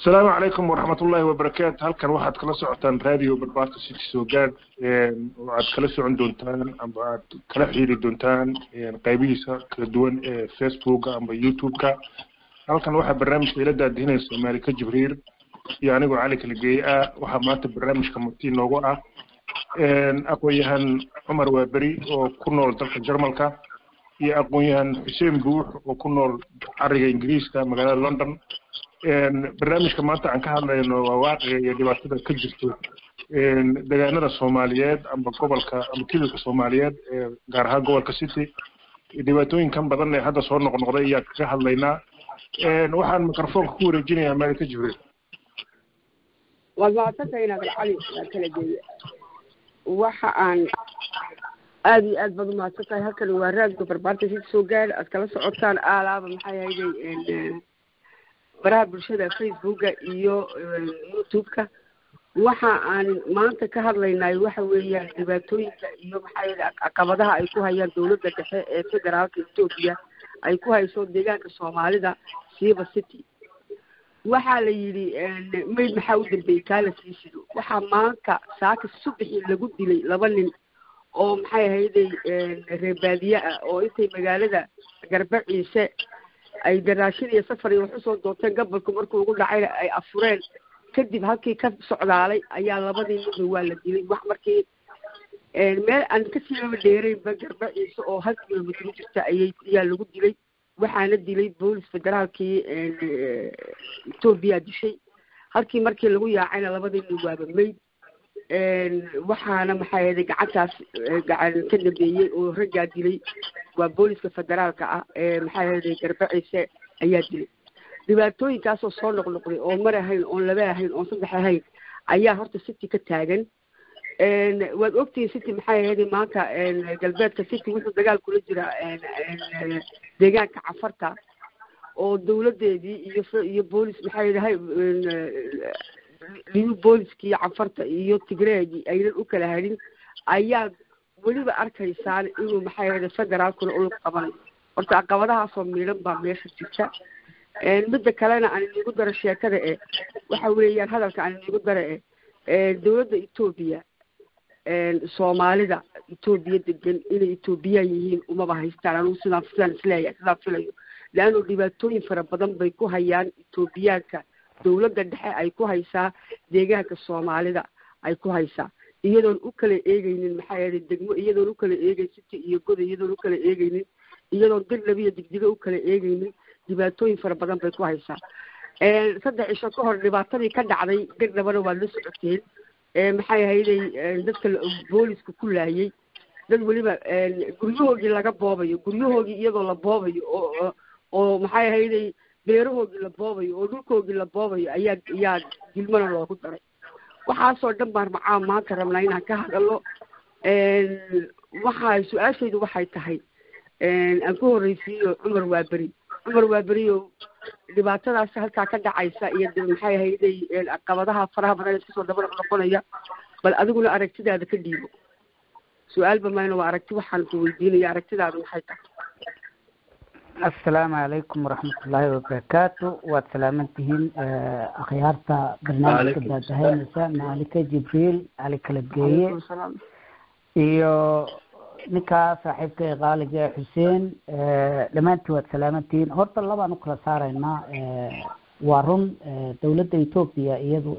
Asalaamu calaykum waraxmatullaahi wabarakaatu. Halkan waxaad kala socotaan Radio Barbaarta City soo gaadh, oo aad kala socon doontaan amba aad kala xiriiri doontaan qaybihiisa kala duwan ee Facebooka amba YouTube-ka. Halkan waxaa barnaamijka ila daadihinaysa Maalika Jibriil iyo anigoo Cali Kalageeye ah. Waxaa maanta barnaamijka marti noogu ah aqoon-yahan Cumar Waaberi oo ku nool dalka Jarmalka iyo aqoon-yahan Xuseen Buux oo ku nool cariga Ingiriiska, magaalada London. Barnaamijka maanta aan ka hadlayno waa waaqiga iyo dhibaatada ka jirto deegaanada Soomaaliyeed amba gobolka ama kililka Soomaaliyeed, gaar ahaan gobolka City. Dhibaatooyinkan badan ee hadda soo noqnoqday ayaan kaga hadlaynaa. Waxaan microfoonka ku wareejinayaa Maalika Jibriil. Waad mahadsantahay inaad Cali waa kala geeye. Waxa aan aada iyo aad baad umahadsan tahay. Halkan waa Raadka Barbaarta si soo gaadh, aad kala socotaan aalaaba maxay ahayday baraha bulshada, Facebooka iyo YouTube-ka. Waxa aan maanta ka hadlaynay waxa weeyaan dhibaatooyinka iyo maxaa yeele caqabadaha ay ku hayaan dowladda dhexe ee federaalka Etoobiya ay ku hayso deegaanka Soomaalida, siiba City. Waxaa la yidhi mayd maxaa u dambeeyey kaa la sii sido. Waxaa maanta saaka subaxii lagu dilay laba nin oo maxay ahayday reer baadiye ah, oo intay magaalada Garba Ciise ay daraashin iyo safar iyo wax usoo doonteen, gobolku markuu ugu dhacayna ay afureen, kadib halkii ka socdaalay ayaa labadii ninba waa la dilay. Wax markii meel aan kasii dheeraynba Garba Ciise oo 1 kilomitr u jirta ayay ayaa lagu dilay. Waxaana dilay boolis federaalkii Etoobiya dishay. Halkii markii lagu yaacayna labadii nin waaba mayd. Waxaana maxay ahayd gacantaas gacan ka dambeeyey oo raggaa dilay waa booliska federaalka ah ee maxay ahayd Garba Ciise ayaa dilay. Dhibaatooyinkaasoo soo noqnoqday oo mar ahayn, oon laba ahayn, oon saddex ahayn ayaa horta City ka taagan. Waad ogtihiin City maxay ahayd maanta galbeedka City wuxuu dagaal kula jiraa deegaanka Cafarta, oo dawladeedii iyo boolis maxay ahay liyu booliskii Cafarta iyo Tigreegii aynan u kala hadhin ayaa weliba arkaysaan inuu maxay ahayd federaalkuna ulug qabanayo. Horta caqabadahaasoo miidhan baa meesha jirta. Midda kalena aan inigu daro sheekada e waxa weeyaan hadalka aan inigu daro e dowladda Etoobiya Soomaalida Etoobiya degan inay Etoobiyaan yihiin umaba haystaan. Anugu sidaan isleeyahay, sidaan filayo, leanno dhibaatooyin fara badan bay ku hayaan Etoobiyaanka. Dowladda dhexe ay ku haysaa deegaanka Soomaalida ay ku haysaa, iyadoon u kala eegeynin maxaa yeelay degmo, iyadoon u kala eegeyn City iyo Goda, iyadoon u kala eegeynin, iyadoon Dirlab iyo Digdigo u kala eegeynin, dhibaatooyin fara badan bay ku haysaa. 3 cisho ka hor dhibaatadii ka dhacday Dirdhabana waad la socoteen. Maxay ahayday dadka booliska ku laayay, dad weliba guryahoogii laga boobayo, guryahoogii iyadoo la boobayo oo maxay ahayday beerahoogii la boobayo oo dhulkoogii la boobayo ayaa dilmana loogu daray. Waxaasoo dhan baan macaa maanta rabnaa inaan ka hadalno. Waxa su-aashaydu waxay tahay aan ku horreysiiyo Cumar Waaberi. Cumar Waaberiyo, dhibaatadaas halkaa ka dhacaysa iyo maxay ahayday caqabadaha faraha badan ee iskusoo daba noqnoqonaya, bal adiguna aragtidaada ka dhiibo. Su-aalba mayno, waa aragti waxaan ku weydiinaya. Aragtidaadu maxay tahay? Asalaamu calaykum waraxmatullaahi wabarakaatu. Waad salaaman tihiin akhyaarta barnaamijka daadahaynaysa, Maalika Jibriil, Cali Kala Geeye iyo ninkaa saaxiibka ee qaaliga Xuseen. Dhammaantiin waad salaamantihiin. Horta labaan u kala saaraynaa. Waa run, dowladda Etoobiya iyadu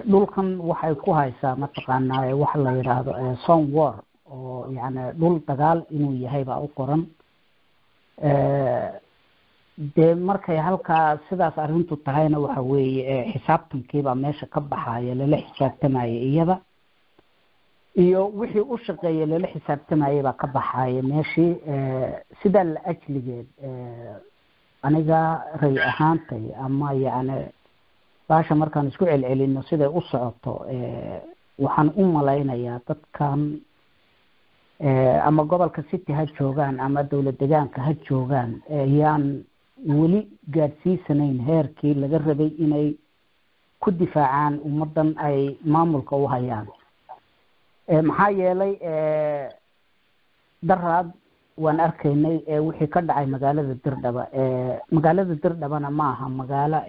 dhulkan waxay ku haysaa mataqaanaa waxa la yidhaahdo zone war, oo yani dhul dagaal inuu yahay baa u qoran. Dee markay halkaa sidaas arrintu tahayna, waxa weeye xisaabtankiibaa meesha ka baxaya lala xisaabtamaya iyada iyo wixii u shaqeeya lala xisaabtamayay baa ka baxaya meeshii. Sidaa la ajligeed, aniga ray ahaantay ama yacni baasha markaan isku celcelino siday u socoto, waxaan u malaynayaa dadkan ama gobolka City ha joogaan ama dowlad degaanka ha joogaan yaan weli gaadhsiisanayn heerkii laga rabay inay ku difaacaan ummaddan ay maamulka u hayaan. Maxaa yeelay daraad Waan arkaynay wixii ka dhacay magaalada Dirdhaba. Magaalada Dirdhabana ma aha magaalo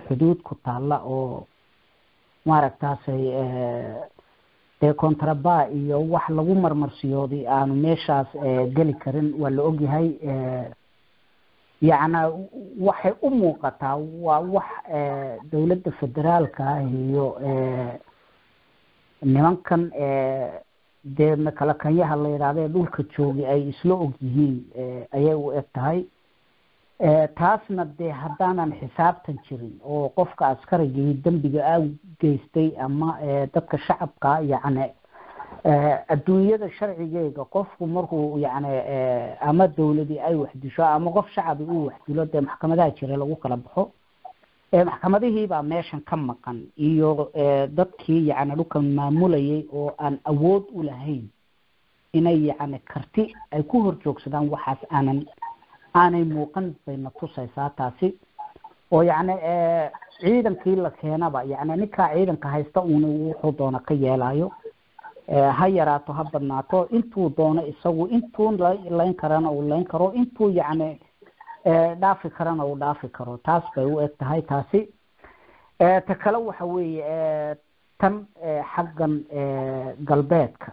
xuduud ku taalla oo maaragtaasay dee contraba iyo wax lagu marmarsiyooday aanu meeshaas geli karin, waa la ogyahay. Yacna waxay u muuqataa waa wax dowladda federaalka iyo nimankan dee makalakanyaha la yidhaahdo ee dhulka joogay ay isla og yihiin ayay u eg tahay. Taasna dee haddaanan xisaabtan jirin oo qofka askarigii dembiga a geystay ama dadka shacabka, yacni adduunyada sharcigeega qofku markuu yacni ama dowladi ay wax disho ama qof shacabi uu wax dilo, dee maxkamadaha jira lagu kala baxo. Maxkamadihiibaa meeshan ka maqan iyo dadkii yacni dhulkan maamulayay oo aan awood u lahayn inay yacni karti ay ku hor joogsadaan waxaas aanan aanay muuqan bay na tusaysaa taasi. Oo yacni ciidankii la keenaba, yacni ninkaa ciidanka haysta uuna wuxuu doona ka yeelayo, ha yaraato ha badnaato, intuu doono isagu, intuu layn karana uu layn karo, intuu yacni dhaafi karana uu dhaafi karo. Taas bay u eg tahay taasi. Ta kale waxa weeye tan xaggan galbeedka.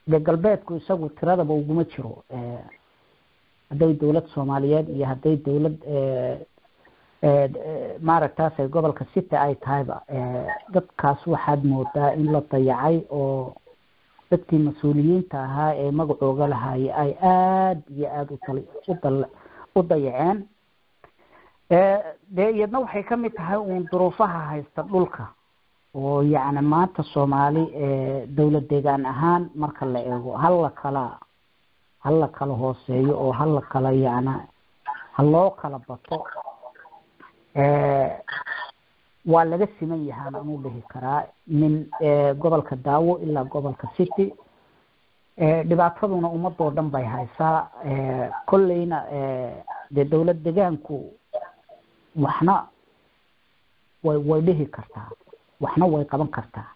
Dee galbeedku isagu tiradaba uguma jiro, hadday dowlad Soomaaliyeed iyo hadday dowlad maaragtaas ay gobolka City ay tahayba, dadkaas waxaad moodaa in la dayacay oo dadkii mas-uuliyiinta ahaa ee magacooga lahaayay ay aada iyo aada u dayaceen. Dee iyadna waxay ka mid tahay uun duruufaha haysta dhulka oo yacni maanta Soomaali dowlad deegaan ahaan marka la eego hala kala hala kala hooseeyo oo hala kala yacni ha loo kala bato, waa laga siman yahaan anuu dhihi karaa min gobolka Daawo ilaa gobolka City. Dhibaataduna ummadoo dhan bay haysaa. Kolleyna dee dowlad degaanku waxna way dhihi kartaa, waxna way qaban kartaa,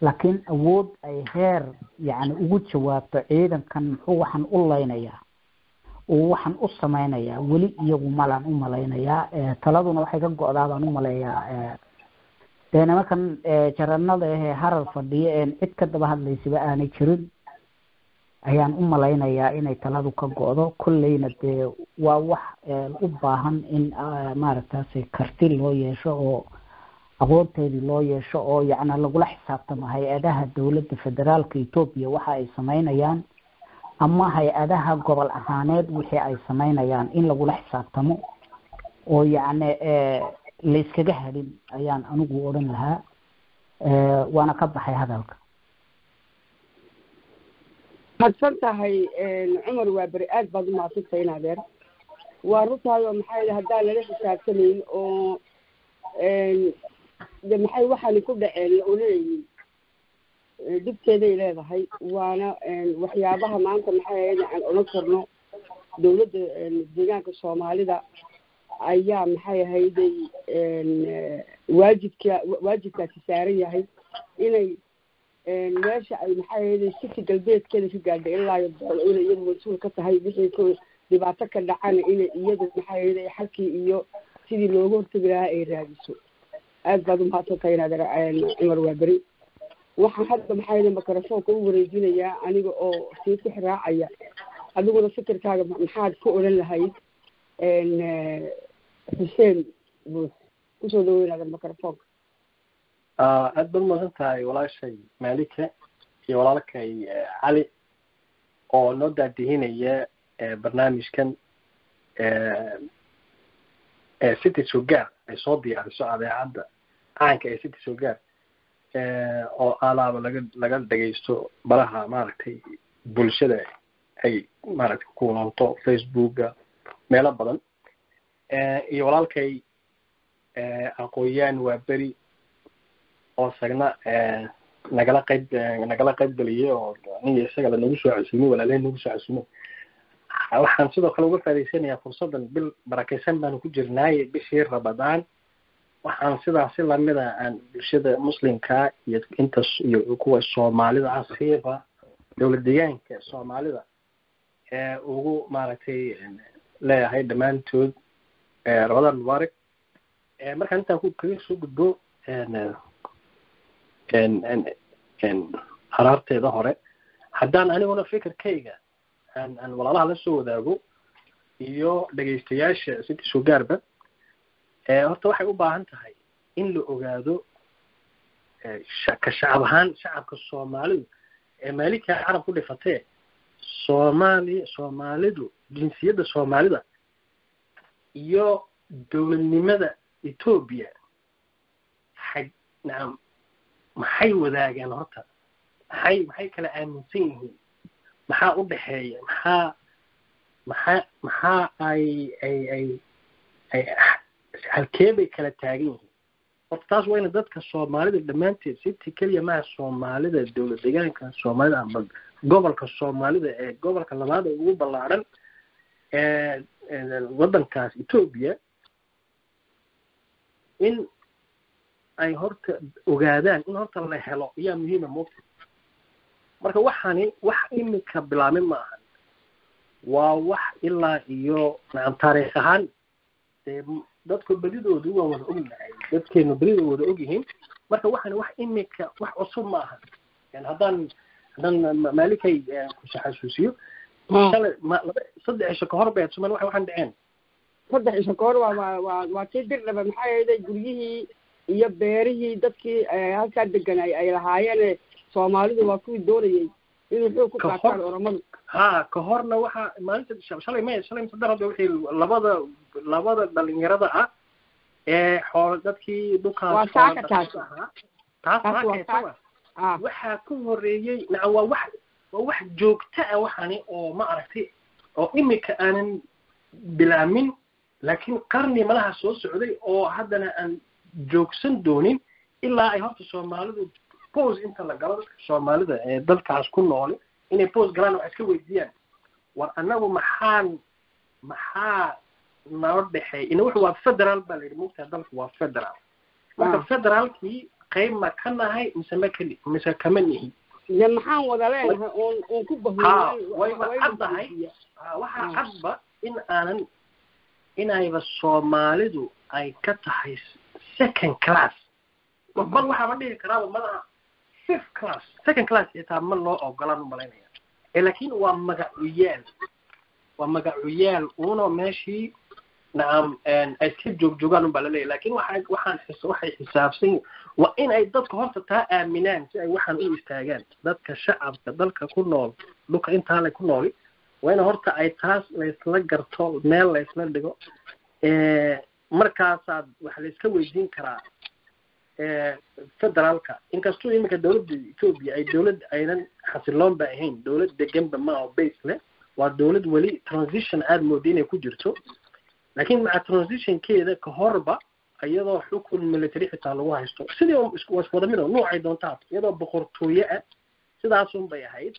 laakiin awood ay heer yacni ugu jawaabto ciidankan muxuu waxaan u laynayaa oo waxaan u samaynayaa weli iyagu malaan u malaynayaa. Taladuna waxay ka go'daa baan u maleeyaa dee nimankan jaranada ahee Harar fadhiyo een cid ka daba hadlaysaba aanay jirin ayaan u malaynayaa inay taladu ka go'do. Kolleyna dee waa wax u baahan in maaragtaasi karti loo yeesho oo aqoonteedii loo yeesho oo yacni lagula xisaabtamo hay-adaha dowladda federaalka Etoobiya waxa ay samaynayaan ama hay-adaha gobol ahaaneed wixii ay samaynayaan in lagula xisaabtamo oo yacni layskaga hadhin ayaan anigu odhan lahaa. Waana ka baxay hadalka. Mahadsan tahay Cumar, waa beri aad baad umahadsantahay in adeer. Waa runtahay oo maxay haddaan lala xisaabtamayn oo de maxay waxaani ku dhaceen la oranaynin, dhibteeday leedahay. Waana waxyaabaha maanta maxay ahayd aan odhan karno dowladda deegaanka Soomaalida ayaa maxay ahayday waajibka waajibkaasi saaran yahay inay meesha ay maxay ahayday City galbeedkeeda ka gaadhay ilaa iyo Doolo inay iyadu mas-uul ka tahay, wixii ku dhibaato ka dhacana inay iyadu maxay ahayday xalkii iyo sidii looga hortagi lahaa ay raadiso. Aad baad umahadsan tahay inaad Cumar waa beri. Waxaan hadda maxay ahayday microfoonka u wareejinayaa aniga oo sii tix raacaya, adiguna fikirkaaga maxaad ku odhan lahayd Xuseen Buux? Kusoo dhaweynaadan microfoonka. Aad baad umahadsan tahay walaashay Maalika iyo walaalkay Cali oo noo daadihinaya barnaamijkan City Sogaar ay soo diyaariso adeecadda caanka ee City Sogaar oo alaaba laga dhegeysto baraha maaragtay bulshada ay maaragtay ku kulanto, Facebooka, meelo badan, iyo walaalkay aqoon-yahan waa beri oo isagna nagala qayb geliyay oo aniga isaga lanagu soo casuumay, walaalaheen nagu soo casuumay. Waxaan sidoo kale uga faa'idaysanayaa fursaddan, bil barakaysan baanu ku jirnaaye, bishii Ramadaan. Waxaan sidaasi lamida aan bulshada muslimkaa iyo inta iyo kuwa Soomaalida ah, siiba dowlad deegaanka Soomaalida, Ugu maaragtay leeyahay dhammaantood Ramadaan mubaarak. Markaan intaan ku kaga soo gudbo araarteeda hore, haddaan aniguna fikirkayga aan walaalaha la soo wadaago iyo dhegaystayaasha City soo gaarba, horta waxay u baahan tahay in la ogaado ka shacab ahaan, shacabka Soomaalidu ee maalinkaa carab ku dhifatee Soomaali, Soomaalidu jinsiyadda Soomaalida iyo dowladnimada Etoobiya xag nacam maxay wadaagaan? Horta maxay kala aaminsan yihiin? Maxaa u dhexeeya? Maxaa ay halkee bay kala taagan yihiin? Horta taas waa ina dadka Soomaalida dhammaanteed, City keliya maha, Soomaalida dowlad deegaanka Soomaalida amba gobolka Soomaalida ee gobolka labaad ee ugu ballaaran ee waddankaas Etoobiya, in ay horta ogaadaan in horta la helo ayaa muhiima moogta. Marka waxani wax imika bilaabmin ma ahan, waa wax ilaa iyo nacam taariikh ahaan dee dadku bedidoodu waa wada ognahay, dadkeenu bedidoodu wada ogyihiin. Marka waxani wax imika wax cusub ma ahan. Yani haddaan maalikay kuxasuusiyo, shalay ma 2 3 cisho ka hor bay suman waxaan dhaceen. 3 cisho ka hor waa tii Dirdhaba, maxay ahayday, guryihii iyo beerihii dadkii halkaa deganay ay lahaayeen Soomaalidu waa kuwii doonayay inuu xoog ku qaataan Oromadu. Ha, ka horna waxaa maalinta shalay, may shalay mise darada, wixii labada dhalinyarada ah ee xoolo dadkii dhulkaas. Waa saaka taas. Taas saaka waxaa ka horeeyey nacam waa wax joogto ah waxani oo ma aragtay oo imika aanan bilaamin, laakiin qarni malaha soo socday oo haddana aan joogsan doonin ilaa ay horta Soomaalidu pause inta la galo, dadka Soomaalida ee dalkaas ku nool inay pause galaan, wax iska weydiiyaan: war annagu maxaa noo dhexeey? Ina wuxu waa federaal baa la yidhi, mugtaha dalku waa federaal. Marka federaalkii qayb ma ka nahay mise ma kali mise kama nihi? De maxaan wada leenahay oon ku Ha, wayba caddahay. Waxaa cadba in aanan inayba Soomaalidu ay ka tahay second class, bal waxaaba dhihi karaaba madaha fifth class, second class xitaa ma loo ogolaan umalaynaya. Laakiin waa magacuyaal, waa magacuyaal uno meeshii nacam ay iska joogjoogaan un baa laleeyahy. Lakin waxa waxaan xis waxay xisaabsan waa in ay dadka horta taa aaminaan si ay waxaan u istaagaan. Dadka shacabka dalka ku nool, dhulka intaa le ku nooli, waa in horta ay taas laysla garto, meel laysla dhigo. Markaasaad waxa layska weydiin karaa federaalka. Inkastuu iminka dowladda Etoobiya ay dowlad aynan xasiloon ba ahayn, dowlad deganba ma aho, base leh, waa dowlad weli transition aada mooda inay ku jirto, laakiin maca transitionkeeda ka horba iyadoo xukun military xitaa lagu haysto, sidii waa iswada mid oo nuucay doontaa, iyadoo boqortooye ah sidaasun bay ahayd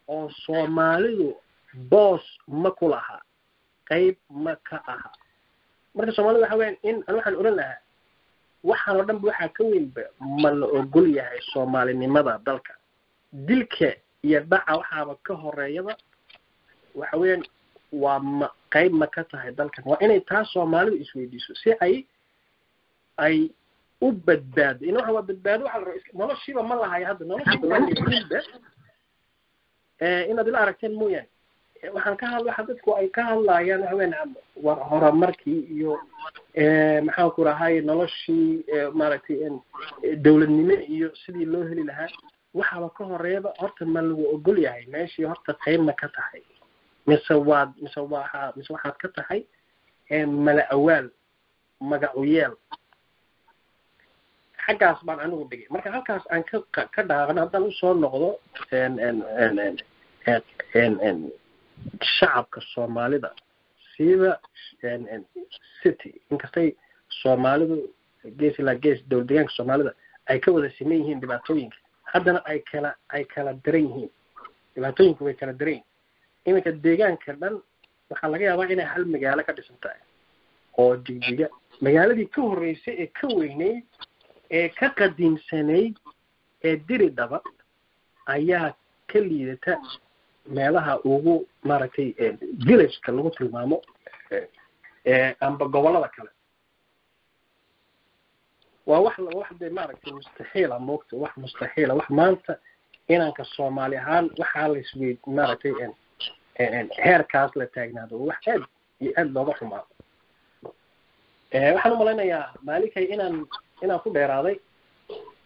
oo Soomaalidu boos ma ku laha, qayb ma ka aha. Marka Soomaalida waxa weyan in an waxaan oran lahaa waxaan oo dhan ba waxaa ka weynba ma la ogol yahay Soomaalinimada dalka? Dilka iyo dhaca waxaaba ka horeeyaba waxa weeyaan waa ma qayb ma ka tahay dalkan? Waa inay taas Soomaalidu isweydiiso si ay u badbaado. Ina waxa waa badbaado waxa la raba noloshiiba ma lahayo hadda, noloshiiba waa leeyihiinba inaad ila aragteen mooyaane. Waxaan ka hadla waxa dadku ay ka hadlayaan waxa weyan war horumarkii iyo maxaan ku rahay noloshii maaragtay dowladnimo iyo sidii loo heli lahaa. Waxaaba ka horeeyaba horta ma lagu ogol yahay meeshii? Horta qayb ma ka tahay mise waad mise waxa mise waxaad ka tahay mala awaal, magacuyeel? Xaggaas baan anigu dhigay. Marka halkaas aan ka dhaaqno, haddaan usoo noqdo shacabka Soomaalida, siiba City, inkastay Soomaalidu gees ilaa gees dowlad deegaanka Soomaalida ay ka wada siman yihiin dhibaatooyinka, haddana ay kala daran yihiin. Dhibaatooyinku way kala daran yihiin. Iminka deegaanka dhan waxaa laga yaabaa inay hal magaalo ka dhisan tahay oo Jigjiga. Magaaladii ka horreysay ee ka weyneyd ee ka qadiimsanayd ee Diridhaba ayaa ka liidata. Meelaha ugu maaragtay villageka lagu tilmaamo amba gobolada kale waa wax de maaragtay mustaxiila moogta, wax mustaxiila, wax maanta inanka Soomaali ahaan waxaa la isweyd maaragtay heerkaas la taagnaado, wax aad iyo aad looga xumaado. Waxaan umalaynayaa maalikay inaan ku dheeraaday.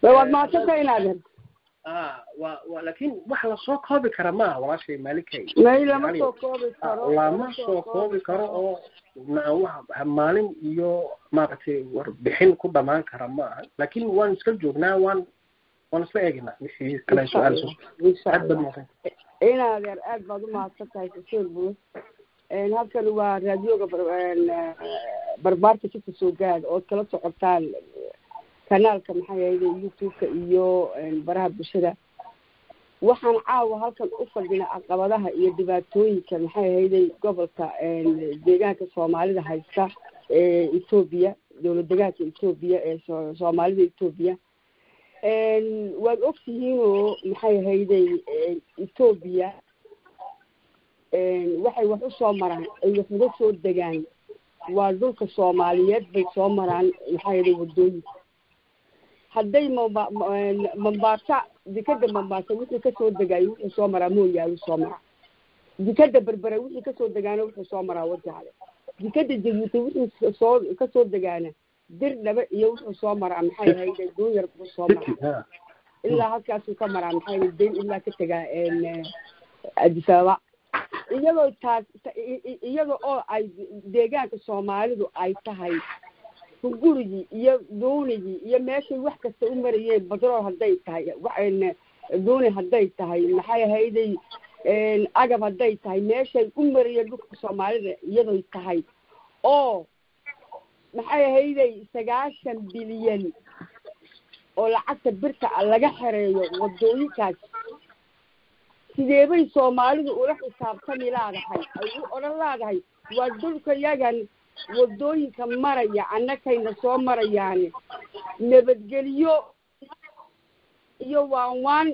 Waad mahadsantahay inaadan. Wa laakiin wax lasoo koobi kara maaha, walaashay maalikay. May, lama soo koobi karo. Lama soo koobi karo oo wax maalin iyo maaragtay warbixin ku dhamaan kara ma aha, laakiin waan iska joognaa, waan isla eeginaa wixii kale su-aal soo aad baad mahadsan. Inaadeer, aad baad u mahadsan tahay, Xuseen Buur. Halkan waa raadiyooga Barbaarta Sita Soo Gaad ood kala socotaan kanaalka, maxay ahayde, YouTube-ka iyo baraha bulshada. Waxaan caawa halkan u fadhinaa caqabadaha iyo dhibaatooyinka, maxay ahayday, gobolka deegaanka Soomaalida haysta ee Etoobiya, dowlad deegaanka Etoobiya ee Soomaalida Etoobiya. Waad ogtihiinoo, maxay ahayday, Etoobiya waxay wax usoo maraan ay wax uga soo degaan waa dhulka Soomaaliyeed bay soo maraan, maxaa yeelay wadooyinka. Hadday Mambaasa, dekeda Mambaasa wixii kasoo degaayo wuxuu soo maraa Mooyaale, soo maraa dekeda Berbera, wixii kasoo degaana wuxuu soo maraa Wajaale, dekeda Jabuuti wixii soo kasoo degaana Dirdhaba iyo wuxuu soo maraa, maxay ahayde, Duunyar buu soo maraa, ilaa halkaasuu ka maraa, maxay ahayde, dayn ilaa ka tegaa Addis Ababa. Iyadoo taas, iyada oo ay deegaanka Soomaalidu ay tahay gurigii iyo duunigii iyo meeshay wax kasta u marayeen, batrool hadday tahay, duuni hadday tahay, maxay ahayday, agab hadday tahay, meeshay u marayeen dhulka Soomaalida iyadoy tahay oo, maxay ahayday, 90 bilyan oo lacagta birta laga xereeyo wadooyinkaas, sideebay Soomaalidu ula xisaabtami laadahay, ay u odhan laadahay waa dhulka yagan wadooyinka maraya annakayna soo marayaani, nabadgelyo iyo waan waan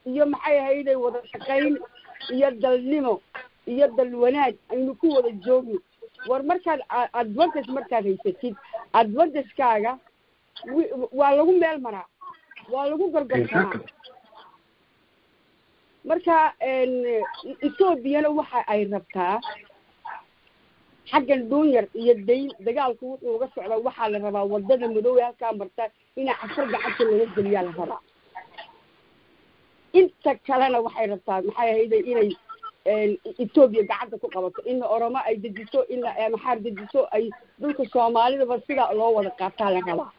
iyo, maxay ahayday, wada shaqayn iyo dalnimo iyo dal wanaag aynu ku wada joogno? War markaad advantage markaad haysatid, advantagekaaga waa lagu meel maraa, waa lagu gorgortamaa. Marka Etoobiyana waxa ay rabtaa xaggan Dhuunyar iyo Dayn dagaalku wuxuu uga socdaa, waxaa la rabaa wadada madoobe halkaa marta ina cashar gacanta laga geliyaa la rabaa. Inta kalena waxay rabtaa, maxay ahayday, inay Etoobiya gacanta ku qabato, ina Oromo ay dejiso, ina Maxaar dejiso, ay dhulka Soomaalidaba sidaa loo wada qaataa la rabaa.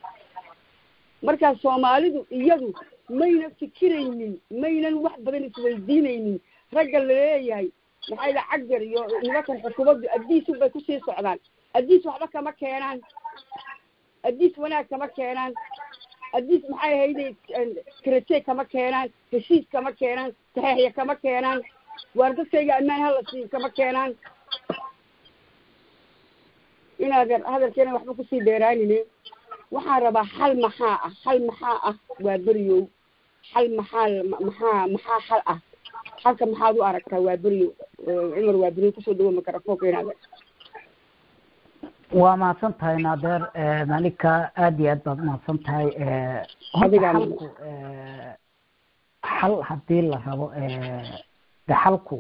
Marka Soomaalidu iyadu maynan fikiraynin, maynan wax badan isweydiinaynin. Ragga laleeyahay, maxay la Cagjar iyo nimankan xukuumaddu Addiisun bay kusii socdaan. Addiis waxba kama keenaan, Addiis wanaag kama keenaan, Addiis, maxay ahayday, karate kama keenaan, heshiis kama keenaan, saxeexya kama keenaan, waar dadkayga ammaan hala siiyo kama keenaan. Inaad hadalkeena waxba kusii dheeraanine, waxaan rabaa xal maxaa ah? Xal maxaa ah? Waa beriyow, xal maxaa xal ah? Xalka maxaad u aragtaa? Waa beriyow, Cumar, waa beriyow, kusoo dhawo microphoneka inaad. Waa mahadsan tahay, naadeer Malika, aad iyo aad baad umahadsan tahay. Horta xalku, xal haddii la rabo, de xalku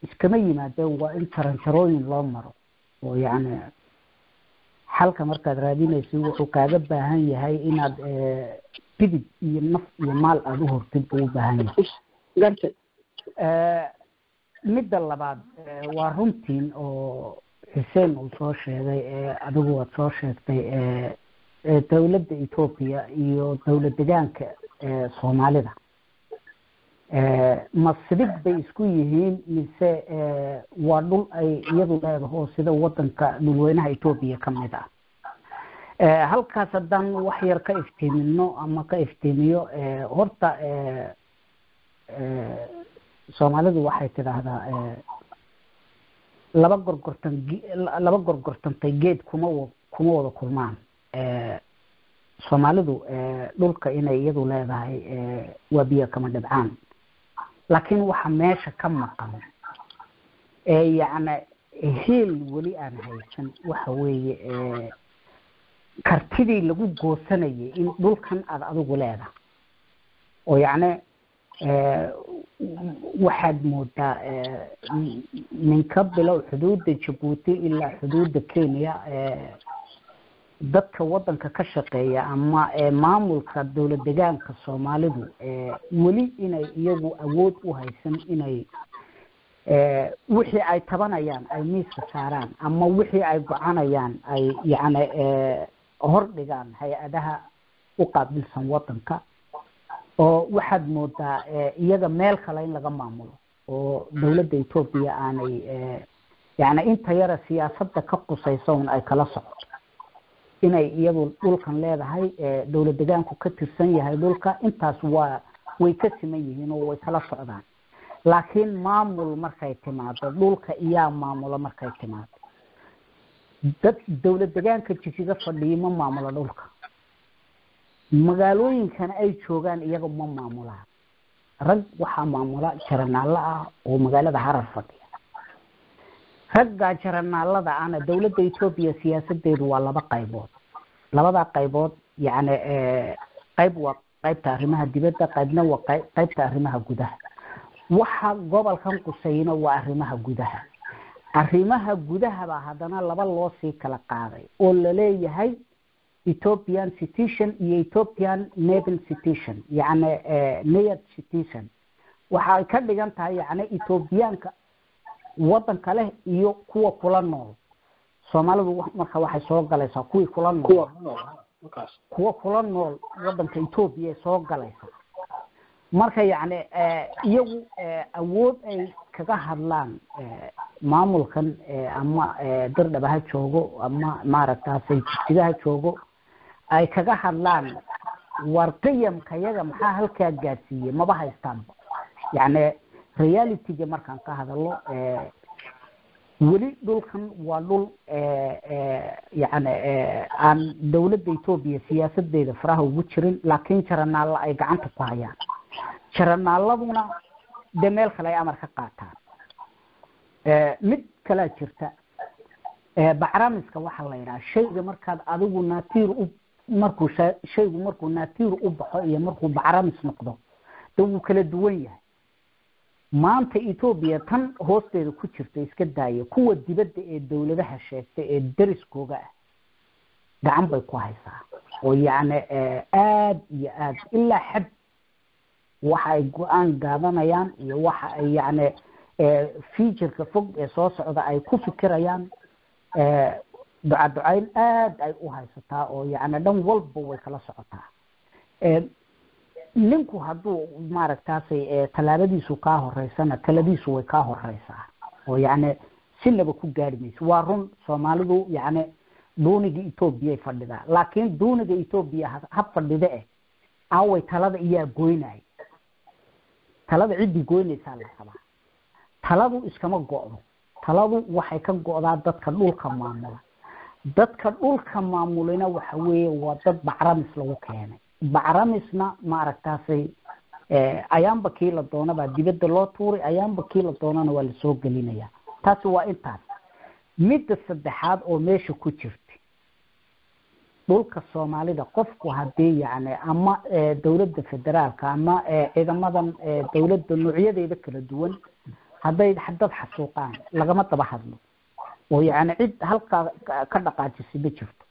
iskama yimaadeen, waa in tarantarooyin loo maro oo yacni xalka markaad raadinayso wuxuu kaaga baahan yahay inaad bidib iyo naf iyo maal aada u hortid buu u baahan yahay. Gartay. Midda labaad, waa runtiin oo Xuseen uu soo sheegay, adigu waad soo sheegtay, dowladda Etoobiya iyo dowlad degaanka Soomaalida ma sidig bay isku yihiin mise waa dhul ay iyadu leedaho sida wadanka dhulweynaha Etoobiya ka mid ah? Halkaas haddaan wax yar ka iftiimino ama ka iftiimiyo, horta Soomaalidu waxay tidhaahdaa laba gorgortan, laba gorgortantay geed kuma wada kulmaan. Soomaalidu dhulka inay iyadu leedahay waa biyo kama dhibcaan. Laakiin waxa meesha ka maqan ee yacni heel weli aan haysan waxa weeye kartidii lagu goosanayay in dhulkan aada adigu leedahay, oo yacni waxaad moodaa ninka bilow xuduudda Jabuuti ilaa xuduudda Kenya, dadka waddanka ka shaqeeya ama maamulka dowlad degaanka Soomaalidu weli inay iyagu awood u haysan inay wixii ay tabanayaan ay miiska saaraan ama wixii ay gocanayaan ay yacni hor dhigaan hay-adaha u qaabilsan waddanka, oo waxaad moodaa iyaga meel kale in laga maamulo oo dowladda Etoobiya aanay yacni inta yara siyaasadda ka qusaysa un ay kala socoto inay iyadu dhulkan leedahay, dowlad degaanku ka tirsan yahay dhulka. Intaas waa way ka siman yihiin oo way kala socdaan, laakiin maamul markay timaado, dhulka iyaa maamulo markay timaado, dad dowlad degaanka Jijiga fadhiyo ma maamulo dhulka, magaalooyinkana ay joogaan iyaga ma maamulaan. Rag waxaa maamula jaranaallo ah oo magaalada Harar fadhiya. Raggaa jaranaalada ahna dowladda Etoobiya siyaasadeedu waa laba qaybood. Labadaa qaybood yacni qayb waa qaybta arrimaha dibadda, qaybna waa qaybta arrimaha gudaha. Waxa gobolkan qusayna waa arrimaha gudaha. Arrimaha gudaha baa haddana laba loo sii kala qaaday oo laleeyahay Ethiopian citizen iyo Ethiopian naval citizen, yacni nayad citizen. Waxa ay ka dhigan tahay yacni Ethiopianka waddanka leh iyo kuwa kula nool. Soomaalidu marka waxay soo galaysaa kuwii kula nool, kuwa kula nool waddanka Etoobiya ay soo galaysaa. Marka yacni iyagu awood ay kaga hadlaan maamulkan ama Dirdhaba ha joogo ama maaragtaasay Jigjiga ha joogo ay kaga hadlaan war qiyamka yaga maxaa halkaa gaadsiiyey, maba haystaanba. Yacni realityga markaan ka hadalo, weli dhulkan waa dhul yacni aan dowladda Etoobiya siyaasadeeda faraha ugu jirin, laakiin jaranaalla ay gacanta ku hayaan. Jaranaalladuna dee meel kale ay amar ka qaataan. Mid kalaa jirta, bacramiska waxaa la yidhaha shayga markaad adigu naatiir u markuu shaygu markuu naatiir u baxo iyo markuu bacramis noqdo dee wuu kala duwan yahay. Maanta Etoobiya tan hoosteeda ku jirta iska daaya, kuwa dibadda ee dowladaha sheegtay ee dariskooga ah gacan bay ku haysaa, oo yacni aad iyo aad ilaa xad waxa ay go-aan gaadanayaan iyo waxa ay yacni futureka fog ee soo socda ay ku fikirayaan duca ducayn aad ay u haysataa, oo yacni dhan walba way kala socotaa. Ninku hadduu maaragtaasay tallaabadiisu kaa horeysana taladiisu way kaa horeysaa, oo yacni sinaba ku gaari mayso. Waa run Soomaalidu yacni duuniga Etoobiya ay fadhidaa, laakiin duuniga Etoobiya ha fadhida eh aaway talada iyaa goynaya. Talada ciddii goynaysaa la rabaa. Taladu iskama go'do, taladu waxay ka go'daa dadka dhulka maamula. Dadka dhulka maamulina waxa weeye waa dad bacramis lagu keenay. Bacramisna maaragtaasay ayaanba kii la doonabaa dibadda loo tuuray, ayaanba kii la doonana waa lasoo gelinayaa. Taasi waa intaas. Midda saddexaad oo meesha ku jirta, dhulka Soomaalida qofku haddii yacni ama dowladda federaalka ama ciidamadan dowladda noocyadeeda kala duwan hadday dad xasuuqaan lagama daba hadlo, oo yacni cid halkaa ka dhaqaajisay ma jirto.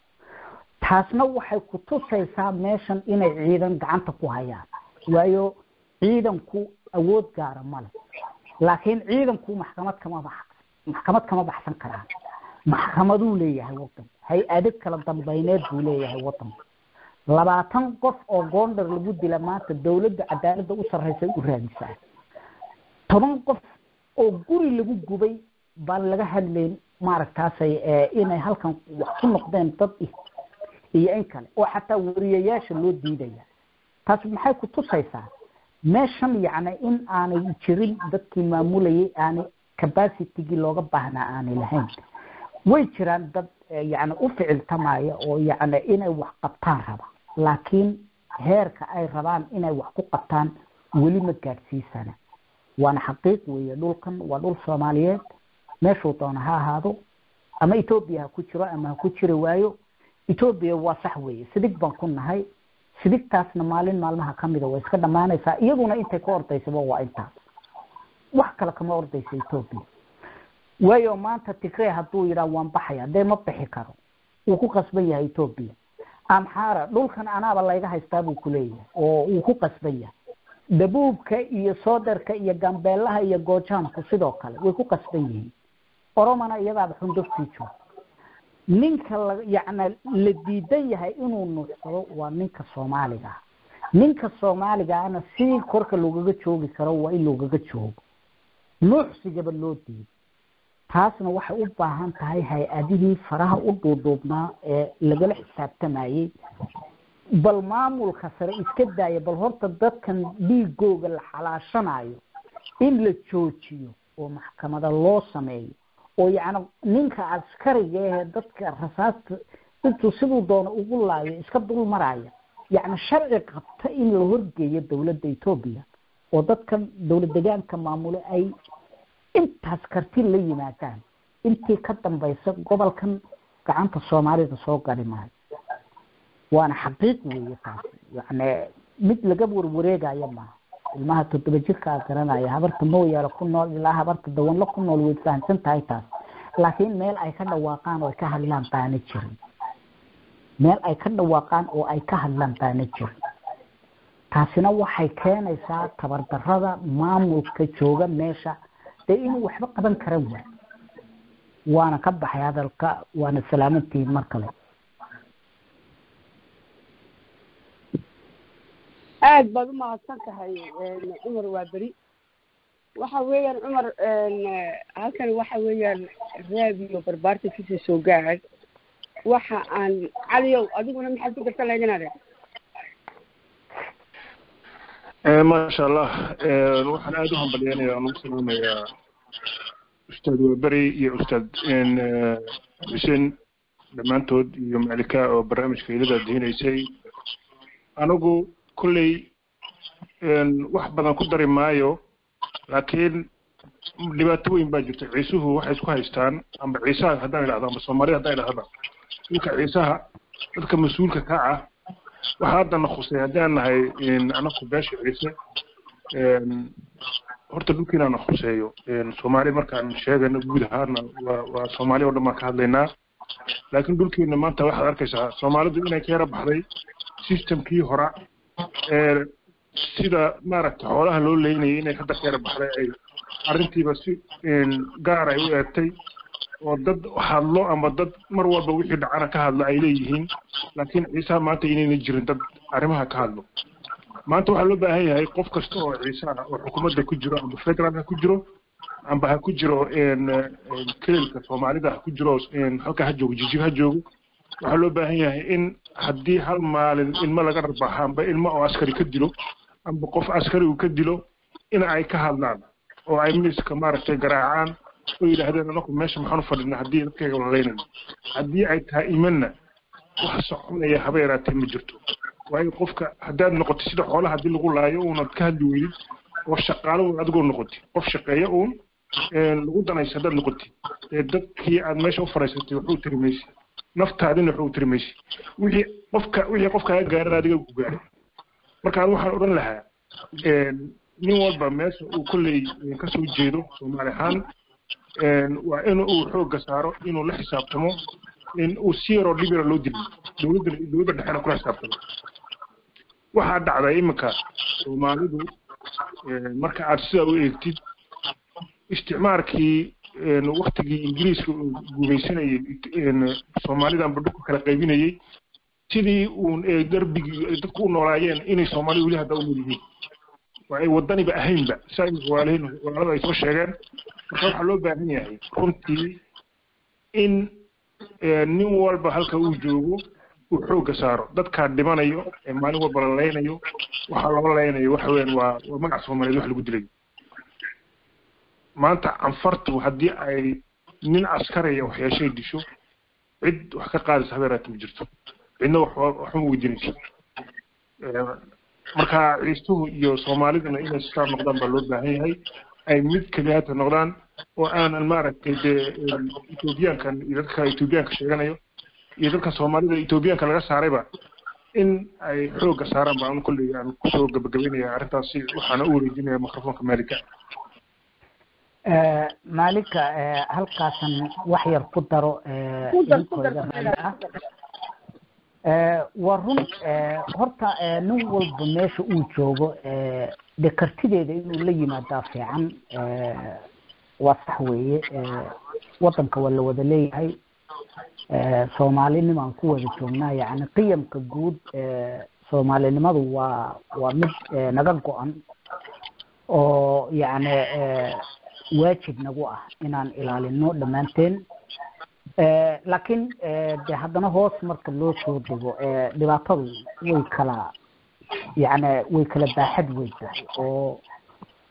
Taasna waxay ku tusaysaa meeshan inay ciidan gacanta ku hayaan, waayo ciidanku awood gaara male, laakiin ciidanku maxkamad kama bax maxkamad kama baxsan karaan. Maxkamaduu leeyahay waddanku, hay-ado kala dambayneed buu leeyahay waddanku. 20 qof oo Gondar lagu dila maanta dowladda cadaaladda u sarreysa u raadisaa. 10 qof oo guri lagu gubay baan laga hadlayn maaragtaasay inay halkan wax ku noqdeen dad iyo in kale, oo xataa wariyayaasha loo diidaya. Taas maxay ku tusaysaa meeshan yacni in aanay jirin dadkii maamulayay aanay capacity-gii looga baahnaa aanay lahayn. Way jiraan dad yacni u ficiltamaya oo yacni inay wax qabtaan raba, laakiin heerka ay rabaan inay wax ku qabtaan weli ma gaadhsiisana. Waana xaqiiq weeye, dhulkan waa dhul Soomaaliyeed, meeshuu doona ha ahaado, ama Etoobiya ha ku jiro ama ha ku jiri waayo Etoobiya, waa sax weeye. Sidig baan ku nahay, sidigtaasna maalin maalmaha kamida way iska dhammaanaysaa. Iyaduna intay ka ordaysaba waa intaas, wax kale kama ordaysa Etoobiya. Waayo maanta Tigrey hadduu yidhaah waan baxaya, dee ma bixi karo, wuu ku qasban yahay Etoobiya. Amxaara dhulkan anaaba layga haystaa buu kuleeyahay oo wuu ku qasban yahay. Dabuubka iyo Soodarka iyo Gambeelaha iyo Goojaamku sidoo kale way ku qasban yihiin. Oromana iyadaaba xunduftii joogta. Ninka la yacni la diidan yahay inuu nuuxsado waa ninka Soomaaliga ah. Ninka Soomaaliga ahna sidii korka loogaga joogi karo waa in loogaga joogo, nuuxsigaba loo diido. Taasna waxay u baahan tahay hay-adihii faraha u dhuudhuubnaa ee lagala xisaabtamayey. Bal maamulka sare iska daaya, bal horta dadkan dhiigooga la xalaashanayo in la joojiyo oo maxkamada loo sameeyo, oo yacni ninka askariga ahee dadka rasaasta intuu siduu doono ugu laayo iska dul maraya, yacni sharci qabta in la horgeeyo dowladda Etoobiya, oo dadkan dowlad deegaanka maamule ay intaas karti la yimaadaan. Intii ka dambaysa gobolkan gacanta Soomaalida soo gali maayo, waana xaqiiq weeye taas, yacni mid laga warwareegayo maaha. Ilmaha 7 jirkaa garanaya, habarta Mooyaale ku nool ilaa habarta Dawanlo ku nool way fahamsan tahay taas, laakiin meel ay ka dhawaaqaan oo ay ka hadlaan baana jirin, meel ay ka dhawaaqaan oo ay ka hadlaan baana jirin. Taasina waxay keenaysaa tabardarrada maamulka jooga meesha, dee inuu waxba qaban karan waay. Waana ka baxay hadalka, waana salaamantihiin mar kale. Aad baad u mahadsan tahay Cumar. Waa beri waxa weeyaan Cumar, halkan waxa weeyaan Raadiyo Barbaarta kasii soo gaadh. Waxa aan Caliyow, adiguna maxaad ku darsan lahayd inaad? Maasha Allah, waxaan aada u hambalyeynaya aan ugu salaamayaa Ustaad Waberi iyo Ustaad Xuseen dhammaantood iyo Macalika oo barnaamijka ilada dihinaysay. Anigu kolley wax badan ku dari maayo, laakiin dhibaato weyn baa jirta. Ciisuhu waxay isku haystaan, amba Ciisaha haddaan idhahdo amba Soomaalida haddaan idhahda, dhulka Ciisaha dadka mas-uulka ka ah. Waxaa haddana khusay haddaan nahay anaku beesha Ciise, horta dhulkiinaana khuseeyo. Soomaali markaan sheegayno guud ahaana waa Soomaali oo dhan baan ka hadlaynaa, laakiin dhulkiina maanta waxaad arkaysaa Soomaalidu inay ka yara baxday systemkii hora ee sida maaragtay xoolaha loo leynayay, inay hadda ka yara baxday, ay arrintiiba si gaar ay u eegtay oo dad hadlo ama dad mar walba wixii dhacana ka hadla ay leeyihiin. Laakiin Ciisaha maanta inayna jirin dad arrimaha ka hadlo. Maanta waxaa loo baahan yahay qof kasta oo Ciisaha oo xukuumadda ku jiro, amba federaalka ku jiro amba ha ku jiro kelilka Soomaalida ha ku jiro, halka ha joogo, Jijig ha joogo, waxaa loo baahan yahay in haddii hal maalin ilmo laga rarbaaxo amba ilmo oo askari ka dilo amba qof askari uu ka dilo, in ay ka hadlaan oo ay miiska maaragtay garaacaan oo yidhaahdeen anaku meesha maxaan u fadhinaa haddii dadkayga la leynayo. Haddii ay tahay imanna wax soconaya haba yaraatee ma jirto, waayo qofka haddaad noqotid sida xoolaha haddii lagu laayo uunaad ka hadli weydid oo shaqaalo uun adigoo noqotid qof shaqeeya uun lagu danaysa haddaad noqotid, ee dadkii aad meesha u fadhiisatay waxu tiri maysi, naftaadina waxu tiri maysi, wixii qofka wixii qofkaaga gaaran adiga ku gaaray. Marka anigu waxaan odhan lahaa nin walba meesha uu kolley kasoo jeedo Soomaali ahaan waa in uu xoogga saaro inuu la xisaabtamo, in uu si yaroo dhib yara loo dilo dowladda dhexena kula xisaabtamo. Waxaa dhacday iminka Soomaalidu marka aad sidaa u eegtid isticmaarkii waktigii Ingiriiska uu gumaysanayay Soomaalidan dhulka kala qaybinayay, sidii uun darbigii ay dadku u noolaayeen inay Soomaalidu weli hadda u nool yihiin, waa ay wadaniba ahaynba saa imika walaalihiin walaalada ay soo sheegeen. Marka waxaa loo baahan yahay runtii in nin walba halka uu joogo uu xoogga saaro dadkaa dhimanayo ee maalin walba la leynayo. Waxaa loo leynayo waxa weeyaan waa magaca Soomaaliyeed wax lagu dilayo. Maanta Canfartu haddii ay nin askariya wax yeeshay disho, cid wax ka qaadaysa haba yaraatee ma jirto, cidna wax waxma weydiinayso. Marka Ciisuhu iyo Soomaaliduna inay sidaa noqdaan baa loo baahan yahay. Ay mid keliyaata noqdaan oo aanan maaragtay dee Etoobiyaankan iyo dadka Etoobiyaanka sheeganayo iyo dadka Soomaalida Etoobiyaanka laga saarayba in ay xoogga saaraan baan kolley aan kusoo gabagabeynaya arrintaasi, waxaana u wareejinaya microfonka Malika. Malika, halkaasan wax yar ku daro idinkooda raalli ah. Waa run horta, nin walba meesha uu joogo dee kartideeda inuu la yimaadaa fiican. Waa sax weeye, wadanka waa la wada leeyahay, Soomaalinimaan ku wada joognaa, yacni qiyamka guud Soomaalinimadu waa mid naga go-an oo yacni waajib nagu ah inaan ilaalino dhammaanteen. Laakiin de haddana hoos marka loo soo dego, dhibaatadu way kala yacni way kala baaxad weyn tahay oo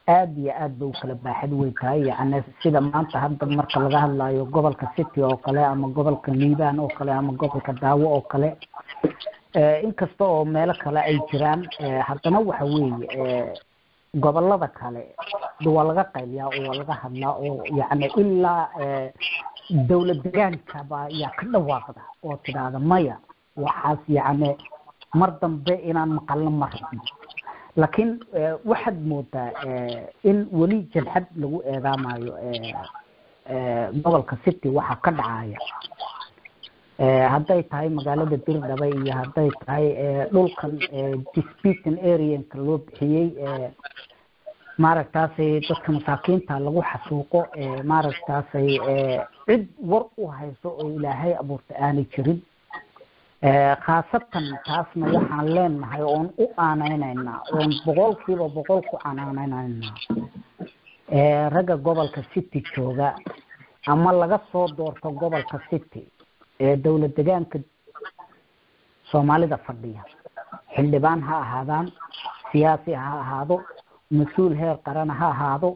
aad iyo aad bay u kala baaxad weyn tahay. Yacni sida maanta hadda marka laga hadlayo gobolka City oo kale ama gobolka Liibaan oo kale ama gobolka Daawo oo kale, inkasta oo meelo kale ay jiraan, haddana waxa weeye gobolada kale waa laga qayliyaa oo waa laga hadlaa oo yacni ilaa dowlad degaanka baa yaa ka dhawaaqda oo tidhaahda maya, waxaas yacni mar dambe inaan maqalno ma rabno. Laakiin waxaad moodaa in weli jalxad lagu eedaamayo gobolka City waxa ka dhacaya, hadday tahay magaalada Dirdhaba iyo hadday tahay dhulkan disputed areanka loo bixiyey, maaragtaasay dadka masaakiinta lagu xasuuqo, maaragtaasay cid war u hayso oo Ilaahay abuurta aanay jirin. Khaasatan taasna waxaan leenahay oon u aaneyneynaa oon 100% ku aaneyneynaa ragga gobolka City jooga ama laga soo doorto gobolka City ee dowlad degaanka Soomaalida fadhiya, xildhibaan ha ahaadaan, siyaasi ha ahaado, mas-uul heer qaran ha ahaado,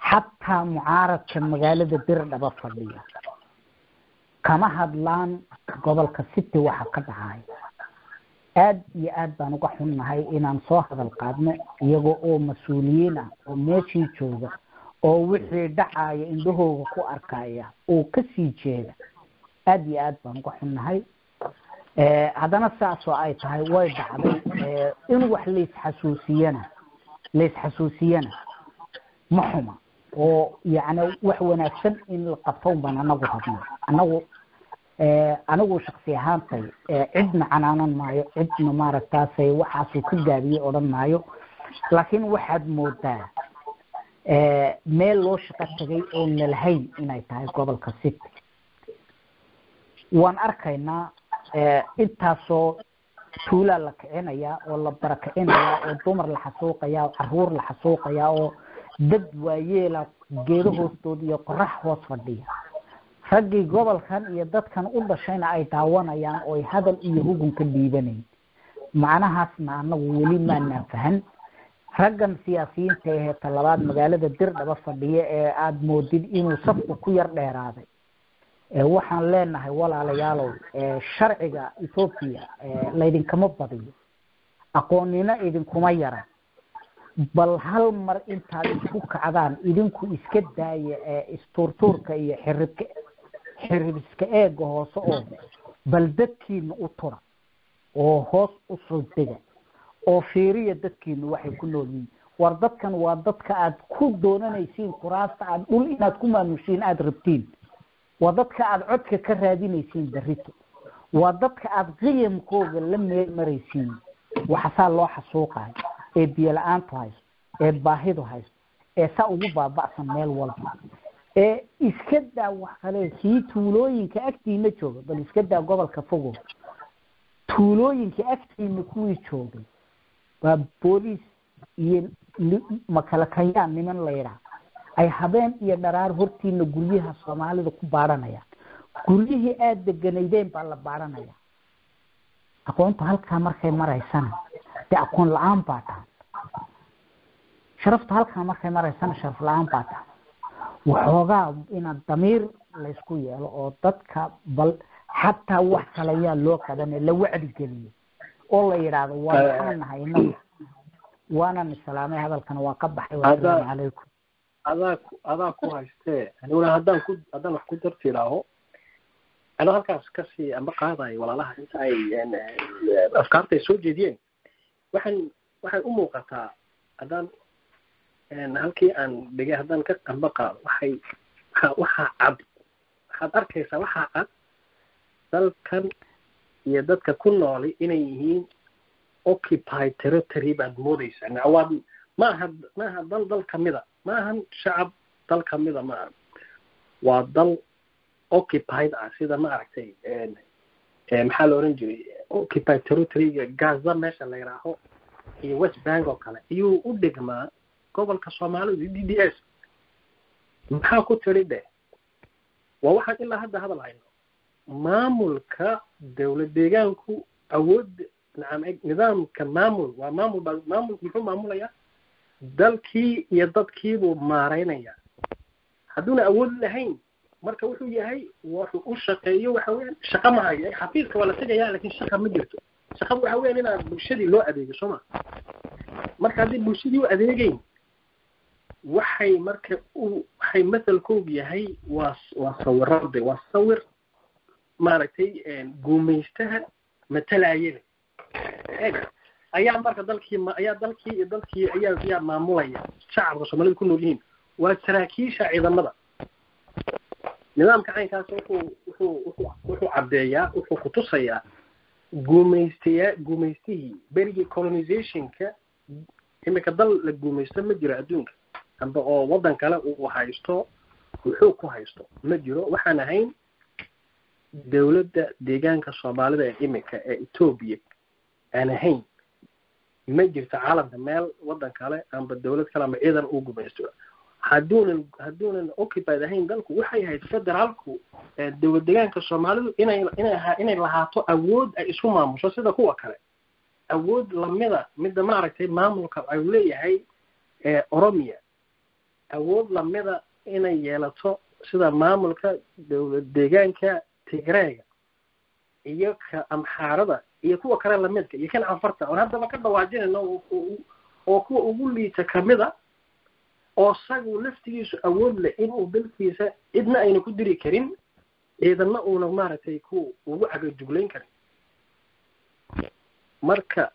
xataa mucaaradka magaalada Dirdhaba fadhiya kama hadlaan gobolka City waxa ka dhacaya. Aad iyo aad baan uga xunnahay inaan soo hadal qaadno iyaga oo mas-uuliyiin ah oo meeshii jooga oo wixii dhacaya indhahooga ku arkaya oo kasii jeeda. Aad iyo aad baan uga xunnahay. Haddana saasoo ay tahay way dhacday, in wax laisxasuusiyana ma xuma oo yacni wax wanaagsan in la qabto baan anagu rabnaa. Anigu shaksi ahaantay cidna canaanan maayo, cidna maaragtaasay waxaasuu ka gaabiyey odhan maayo, laakiin waxaad moodaa meel loo shaqo tagay oon lalahayn inay tahay gobolka City. Waan arkaynaa intaasoo tuulaa la kicinayaa oo la barakicinayaa oo dumar la xasuuqayaa oo caruur la xasuuqayaa oo dad waayeela geedo hoostood iyo qorax hoos fadhiya, raggii gobolkan iyo dadkan u dhashayna ay daawanayaan oo ay hadal iyo hugun ka dhiibanayn. Macnahaasna anagu weli maanaan fahan. Raggan siyaasiyiinta ahee talabaad magaalada Dirdhaba fadhiya ee aada moodid inuu safku ku yar dheeraaday, waxaan leenahay walaalayaalow, sharciga Ethoobia laydinkama badiyo, aqoonina idinkuma yara. Bal hal mar intaad isku kacdaan idinku iska daaya istuurtuurka iyo xiribka xiribiska eega hoose oo bal dadkiina u tura oo hoos u soo dega oo fiiriya dadkiinu waxay ku nool yihiin. War dadkan waa dadka aad ku doonanaysiin kuraasta, aad dhul inaad ku maamushiin aada rabtiin, waa dadka aada codka ka raadinaysiin berrito, waa dadka aada qiyamkooga la meel maraysiin. Waxasaa loo xasuuqayo ee biyo la-aantu haysto ee baahidu haysto ee saa ugu baaba'san meel walba ee iska daa wax kale, kii tuulooyinka agtiina jooga, bal iska daa gobolka fogo, tuulooyinka agtiina kuwii joogay waa booliis iyo makalakayaan niman la yidhaah ay habeen iyo dharaar hortiina guryaha Soomaalida ku baadhanayaan. Guryihii aada deganaydeen baa la baadhanaya. Aqoontu halkaa markay maraysana dee aqoon la-aan baa tahay, sharaftu halkaa markay maraysana sharaf la-aan baa tahay. Waxoogaa inaad damiir laysku yeelo oo dadka bal xataa wax kale yaa loo qabanay la wacdi geliyo oo la yidhaahdo waa maxaan nahay inagu. Waanan islaamay, hadalkana waa ka baxay. Wasalaamu calaykum. Adaa ku haystee. Aniguna haddaan wax ku dartiraaho, anoo halkaas kasii amba qaadayo walaalaha inta ay afkaarta ay soo jeediyeen, waxay u muuqataa haddaan halkii aan dhigay haddaan ka amba qaado, waxay waxaa cad, waxaad arkaysaa waxaa cad dalkan iyo dadka ku nooli inay yihiin occupied territory baad moodaysaa. Waa maaha dal kamida, maahan shacab dal kamida, maaha, waa dal occupied ah. Sida ma aragtay, maxaa la oran jiray, occupied territoryga Gaza meesha la yidhaaho iyo West Bank oo kale ayuu u dhigmaa gobolka Soomaalidu DDS. Maxaa ku tiri dheh? Waa waxaan ilaa hadda hadal hayno. Maamulka dowlad deegaanku awood, nacam, nidaamka maamul waa maamul baa. Maamulku muxuu maamulayaa? Dalkii iyo dadkiibuu maareynayaa. Hadduuna awood lahayn, marka wuxuu yahay wuxuu u shaqeeyo waxa weeyaan shaqa ma hayo. Xafiiska waa la tegayaa, laakiin shaqa ma jirto. Shaqadu waxa weeyaan inaad bulshadii loo adeego, soo ma? Marka haddii bulshadii u adeegeyn, waxay marka u waxay mathalkoogu yahay waa sawirade, waa sawir maaragtay guumaystaha matalayada eg ayaa marka dalkii ayaa dalkii iyo dalkii ayaa maamulaya. Shacabka Soomaalida ku nool yihiin waa saraakiisha ciidamada. Nidaamka caynkaas wuxuu caddeeyaa, wuxuu kutusayaa guumaystayaa, guumaystihii berigii colonizationka. Imika dal la guumaysto ma jiro adduunka, amba oo waddan kale uu haysto, wuxuu ku haysto ma jiro. Waxaan ahayn dowladda deegaanka Soomaalida ee imika ee Etoobiya aan ahayn, ma jirto caalamka meel waddan kale amba dowlad kale amba ciidan uu gumaysto. Hadduunan occupied ahayn dalku, waxay ahayd federaalku, dowlad deegaanka Soomaalidu inay lahaato awood ay isku maamusho sida kuwa kale, awood lamida midda maaragtay maamulka ay leeyahay Oromia, awood lamida inay yeelato sida maamulka dowlad deegaanka Tigreega iyo ka Amxaarada iyo kuwa kale lamidka iyo kan Canfarta oon haddaba ka dhawaajinayno, oo kuwa ugu liita kamida, oo sagu laftigiisu awood leh inuu dalkiisa cidna ayna ku diri karin, ciidanna uuna maaragtay ku ugu cagajuglayn karin. Marka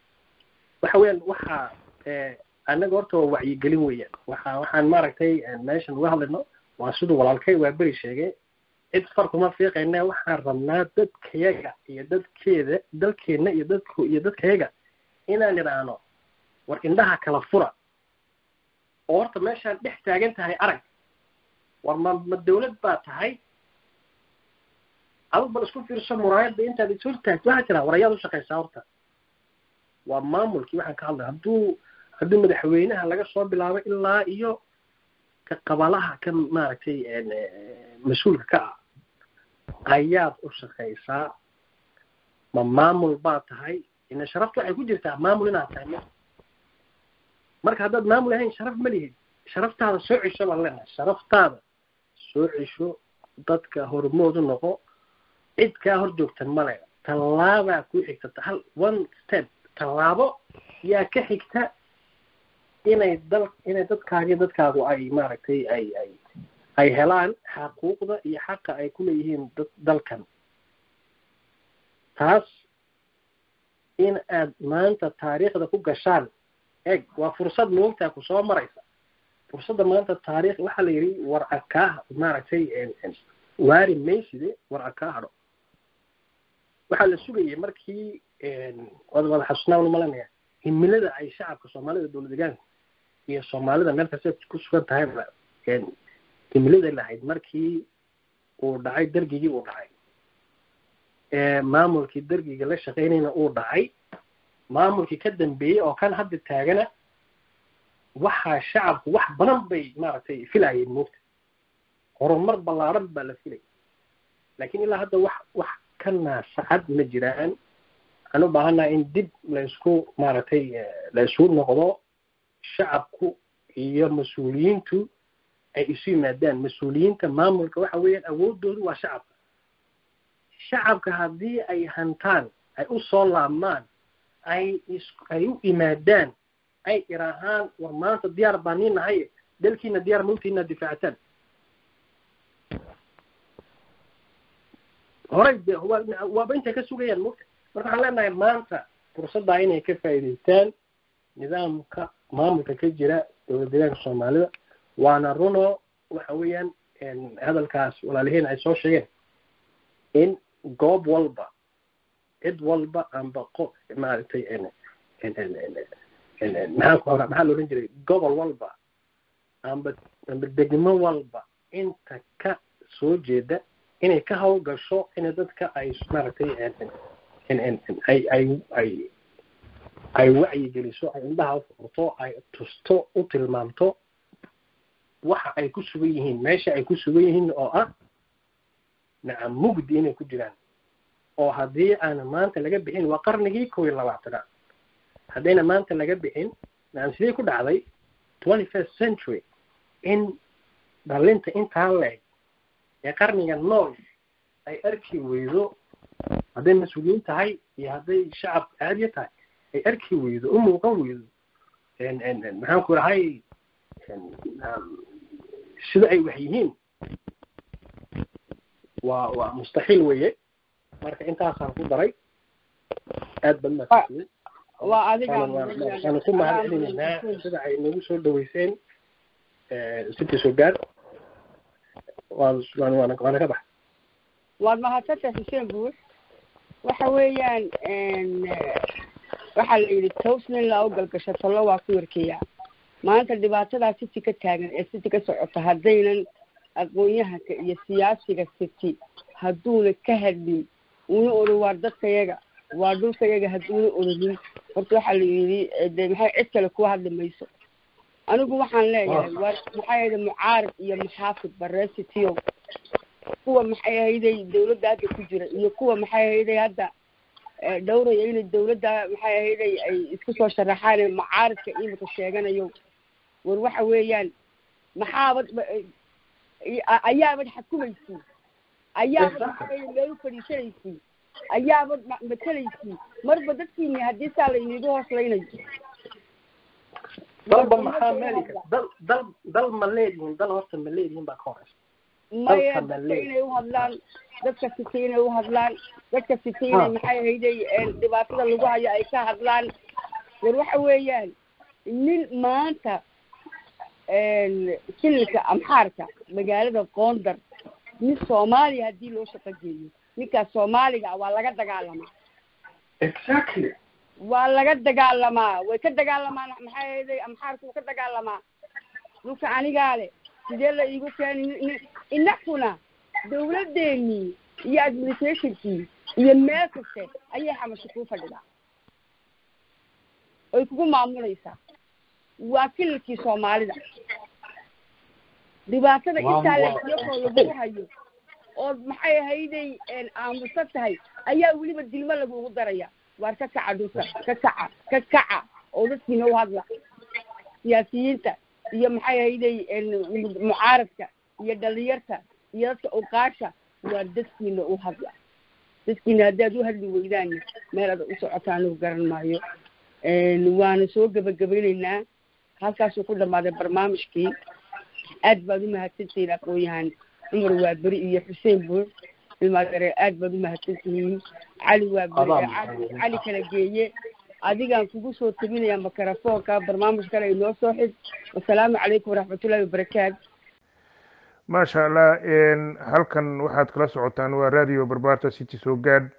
waxa weeyaan waxaa annaga horta waa wacyigelin weeyaan. Waxaan maaragtay meeshan uga hadlayno waa siduu walaalkay waa beri sheegay, cid far kuma fiiqayna. Waxaan rabnaa dadkayaga iyo dadkeeda, dalkeenna iyo dadku iyo dadkayaga inaan idhaahno: war indhaha kala fura, oo horta meeshaan dhex taagan tahay arag. War ma dawlad baa tahay? Adug bal isku fiirso muraayadda intaad is hortaagto. Waxaa jira, war ayaad u shaqaysaa? Horta waa maamulkii waxaan ka hadlay. Hadduu madaxweynaha laga soo bilaabo ilaa iyo ka qabalaha ka maaragtay mas-uulka ka ah ayaad u shaqaysaa, ma maamul baa tahay? Ina sharaftu waxay ku jirtaa maamul inaad tahay. Marka haddaad maamul ahayn, sharaf ma lihid. Sharaftaada soo cesho baan leenahay, sharaftaada soo cesho, dadka hormood u noqo. Cid kaa hor joogta male. Tallaabaa ku xigta, hal one step, tallaabo yaa ka xigta inay dadkaagi dadkaagu ay maaragtay ay helaan xaquuqda iyo xaqa ay ku leeyihiin dad dalkan. Taas in aad maanta taariikhda ku gashaan, eg waa fursad moogtaa ku soo maraysa. Fursadda maanta taariikh waxaa la yidhi war kaa maaragtay waari mayside, war kaa hadho. Waxaa la sugayay markii wada xasuusnaa malanaya himilada ay shacabka Soomaalida dowlad deegaanka iyo Soomaalida meel kasta ku sugan tahayba himilada lahayd markii uu dhacay dargigii, uu dhacay maamulkii dargiga la shaqaynayna, uu dhacay maamulkii ka dambeeyey oo kan hadda taagana, waxaa shacabku wax badan bay maaragtay filayeen moogta. Horumar ballaaran baa la filay, laakiin ilaa hadda wax ka naasacad ma jiraan. Waxaan u baahannahay in dib laysku maaragtay la isugu noqdo, shacabku iyo mas-uuliyiintu ay isu yimaadaan. Mas-uuliyiinta maamulka waxa weeyaan awooddoodu waa shacabka. Shacabka haddii ay hantaan, ay u soo laabmaan, ay u yimaadaan, ay iraahaan: war maanta diyaar baa nii nahay. Dalkiina diyaar mawti inaad difaacataan? Horay waaba intay ka sugayaan mugta. Marka waxaan leenahay maanta fursaddaa inay ka faa'iidaystaan nidaamka maamulka ka jira dowlad deegaanka Soomaalida. Waana runo, waxa weeyaan hadalkaas walaalihiin ay soo sheegeen in goob walba, cid walba, amba qo maaragtay, maxaan ku maxaa la odhan jiray, gobol walba amba degmo walba inta ka soo jeeda inay ka hawlgasho, inay dadka ay maaragtay ay wacyigeliso, ay indhaha ufurto, ay tusto, u tilmaamto waxa ay ku sugan yihiin, meesha ay ku sugan yihiin oo ah nacam mugdi inay ku jiraan, oo haddii aana maanta laga bixin, waa qarnigii 21aad, haddayna maanta laga bixin, nacam, sidee ku dhacday 21st century in dhalinta intaa leeg ee qarniga nool ay arki weydo, hadday mas-uuliyiin tahay iyo hadday shacab caadiya tahay, ay arki weydo, u muuqan weydo, maxaan ku rahay, sida ay wax yihiin? Waa mustaxiil weye. Marka intaasaan ku daray, aad baad mahadsantihiin. Waa adiga. Waanu ku mahad celinaynaa sida ay nagu soo dhaweyseen City soo gaar. Waan waan waana waana ka bax. Waad mahadsantahay, Xuseen Buux. Waxa weeyaan waxaa la yidhi toos nin laa u galgasho tallo waa ku yarkeeyaa. Maanta dhibaatadaa City ka taagan ee City ka socota, haddaynan aqoon-yahanka iyo siyaasiga City hadduuna ka hadlin, una odhan waar dadkayaga, waa dhulkayaga, hadduuna odhanin, horta waxaa la yidhi de maxay cid kale kuwa hadli mayso. Anigu waxaan leeyahay, waar maxay ahayde mucaarad iyo muxaafid baree Cityo, kuwa maxay ahayday dawladda hadda ku jira iyo kuwa maxay ahayday hadda dhowraya inay dawladda maxay ahayday ay isku soo sharaxaan, mucaaradka imika sheeganayo, war waxa weeyaan maxaabad ayaabad xakumaysiin, ayaabad maxay meel u fadhiisanaysiin, ayaabad matalaysiin marba dadkiini haddii saa la inigu hooslaynayo? Dalba maxaa maalika dal ma leedihiin? Dal horta ma leedihiin baa ka horeysa. Maya, dadka inay u hadlaan, dadka City inay u hadlaan, dadka City inay maxay ahayday dhibaatada lagu hayo ay ka hadlaan. War waxa weeyaan nin maanta kililka Amxaarka magaalada Qoondar nin Soomaaliya haddii loo shaqo geeyo, ninkaas Soomaaliga waa laga dagaalamaa. Waa laga dagaalamaa, way ka dagaalamaan, maxay ahayday Amxaarka wuu ka dagaalamaa, dhulka anigaa le, sidee la iigu keeni? Inakuna dawladeenii iyo administrationkii iyo meel kaste ayay xamasho kuu fadhidaa oy kugu maamulaysaa. Waa kililkii Soomaalida, dhibaatada intaa layakoo lagugu hayo ood maxay ahayday aamusan tahay, ayaa weliba dilmo lagugu daraya. Waar ka kaca dhulka, ka kaca, ka kaca oo dadkiina u hadla, siyaasiyiinta iyo maxay ahayday mucaaradka iyo dhalinyarta iyo dadka uqaasha, waa dadkiina u hadla. Dadkiina haddaad u hadli weydaanna, meel aad u socotaan anigu garan maayo. Waana soo gebagabaynaynaa, halkaasuu ku dhamaaday barnaamijkii. Aad baad u mahadsantihiin, aqoon-yahan Cumar Waaberi iyo Xuseen Buur ilmaadare, aad baad u mahadsantihiin. Cali Waaberi, Cali kala geeye, adigaan kugu soo tabinaya makarafoonka, barnaamij kale inoo soo xid. Wasalaamu calaykum waraxmatullahi wabarakaatu. Maasha Allah. Halkan waxaad kala socotaan waa Radio Barbaarta City soo gaadh.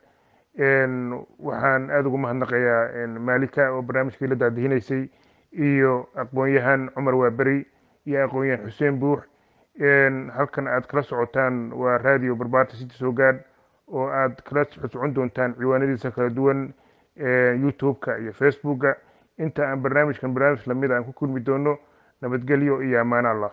Waxaan aada ugu mahadnaqayaa Maalika oo barnaamijkii la daadihinaysay, iyo aqoon-yahan Cumar Waaberi iyo aqoon-yahan Xuseen Buux. Halkan aad kala socotaan waa Radio Barbaarta City soo gaadh, oo aad kala socon doontaan ciwaanadiisa kala duwan, YouTube-ka iyo Facebook-a. Inta aan barnaamijkan barnaamij lamid aan ku kulmi doono, nabadgelyo iyo ammaan Allah.